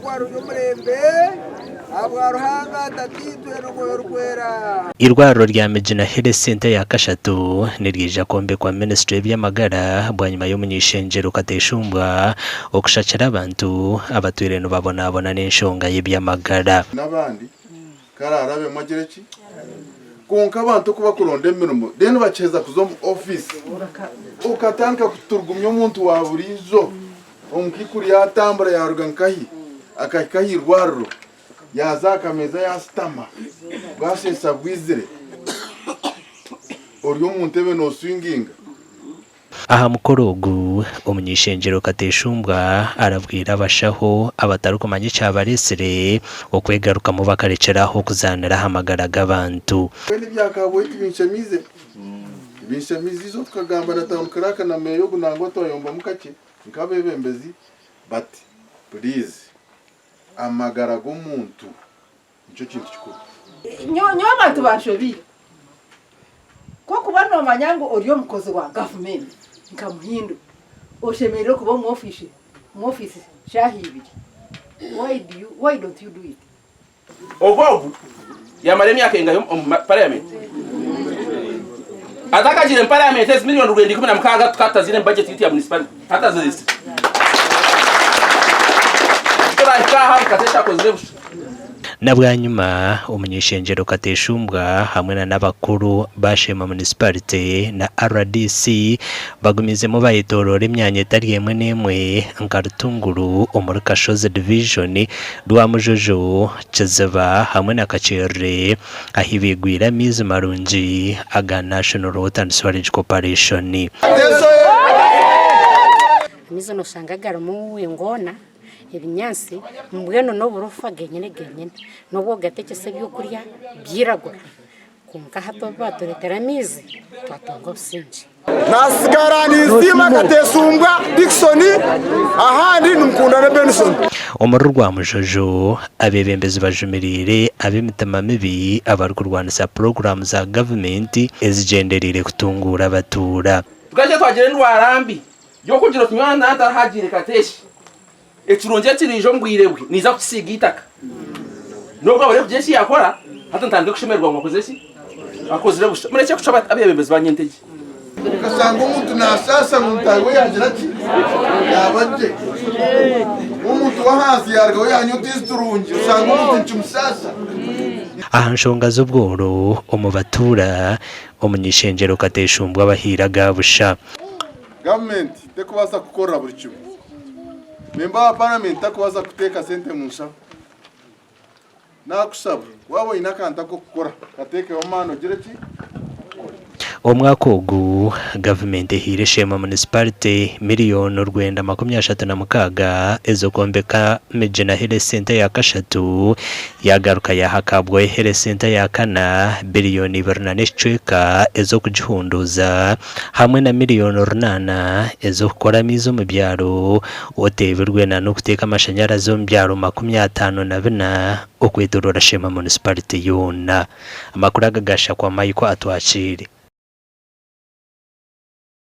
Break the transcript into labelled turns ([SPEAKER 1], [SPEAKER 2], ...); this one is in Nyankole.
[SPEAKER 1] Eirwariro ry'omurembe ahabwa Ruhanga Tataitwe n'Omwoyo Orikwera.
[SPEAKER 2] Eirwariro rya Migina Health Centre eya kashatu niryija kwombekwa minisitule y'eby'amagara bwanyima y'omuny'eishengyero Kateshumbwa okushakira abantu abatwire nibabonabona n'enshonga y'eby'amagara.
[SPEAKER 3] N'abandi Kare arabemu agire ki? Kwonka abantu oku bakuronda emirimo then bakiheza kuza omu office okatandika kuturugumya omuntu wa buriijo omukaikuru yatambura yaruga nkahi akahika aha irwariro yaza aha kameeza yasitama bwasheesha bwizire ori omu ntebe noswinginga.
[SPEAKER 2] Aha mukoro ogu, Omuny'eishengyero Kateshumbwa arabwire abashaho abatarikumanya ekyabareetsire okwegarukamu bakarekyera aho kuzaanira aha magara g'abantu.
[SPEAKER 3] Mbwenu ebya Kabwoyi tibinshemiize, tibinshemiize eizo tukagamba na town clerk na meeya ogu nangwa twayombamu kakye nk'abeebembezi but please amagara g'omuntu Nikyo kintu kikuru.
[SPEAKER 4] Nyowe abantu banshobeire. Ku okuba noomanya ngu ori omukozi wa gavumenti nka Muhindo, oshemereire kuba omu ofiisi omu ofiisi shaaha ibiri. Why do you, why don't you do it?
[SPEAKER 5] Ogu ogu yamara emyaka engahi omu parliament? Atakagiire mu parliament ezi million 416 tukaba tutaziine mu budget yitu ya municipality tataziresire. Turahika aha ngu Katesh akozire busha.
[SPEAKER 2] Na bwanyima, omuny'eishengyero Kateshumbwa hamwe na n'abakuru ba Sheema Munisiparite na rdc bagumiizemu bayetooroora emyanya etari emwe n'emwe nka Rutunguru omuri Kashozi Division, Rwamujojo, Kiziba hamwe na Kakyerere ahi baigwire amaizi marungi aga National Water and Sewerage Corporation.
[SPEAKER 6] Amaizi noshanga garimu engoona, ebinyaatsi mbwenu n'oburofa genyine genyine. N'obu orikugatekyesa ebyokurya byiragura kwonka hati obu baatureetera amaizi twatunga obusingye.
[SPEAKER 7] Nasigara ninsiima Katesumbwa Dickson ahandi ni Mukundane Benson.
[SPEAKER 2] Omuri Rwamujojo, abeebembezi bajumiriire ab'emitima mibi abarikurwanisa puroguraamu za gavumenti ezigyendereire kutunguura abatuura.
[SPEAKER 5] Tukahika twagira endwara mbi y'okugira oti nyowe nantarahagiire Kateshi, ekirungi ekiriija omu bwire bwe ninza kukisiiga eitaka. N'obu abure kugira eki yaakora, hati ntandike kushemererwa ngu akozire ki? Akozire busha. Murekye kucwa abeebembezi banyu entegye.
[SPEAKER 3] Okashanga omuntu naashaasha ngu mutaahi we yaagira ki? Yaaba gye. Omuntu w'ahansi yaarugaho yaanywa otwizi turungi, oshanga omuntu nikimushaasha.
[SPEAKER 2] Aha nshonga z'obworo omu batuura, Omuny'eishengyero Kateshumbwa abahaire aga busha.
[SPEAKER 3] Gavumenti tekubaasa kukorera buri kimwe. Memba wa paramenti takubaasa kuteeka sente mu nshaho. Nakushaba waaba oine akantu ak'okukora kateekeho amaani ogire ki? Okore.
[SPEAKER 2] Omwaka ogu, gavumenti ehaire Sheema Munisiparite miriyoni 936 ez'okwombeka Migina Health Centre eya kashatu, yaagaruka yaaha Kabwohe Health Centre eya kana biriyoni ibiri na n'ekicweka ez'okugihunduuza hamwe na miriyoni runaana ez'okukora amaizi omu byaro oteebirwe na n'okuteeka amashanyarazi omu byaro 54 okwetoroora Sheema Munisiparite yoona. Amakuru aga gashakwa Michael Atwakiire.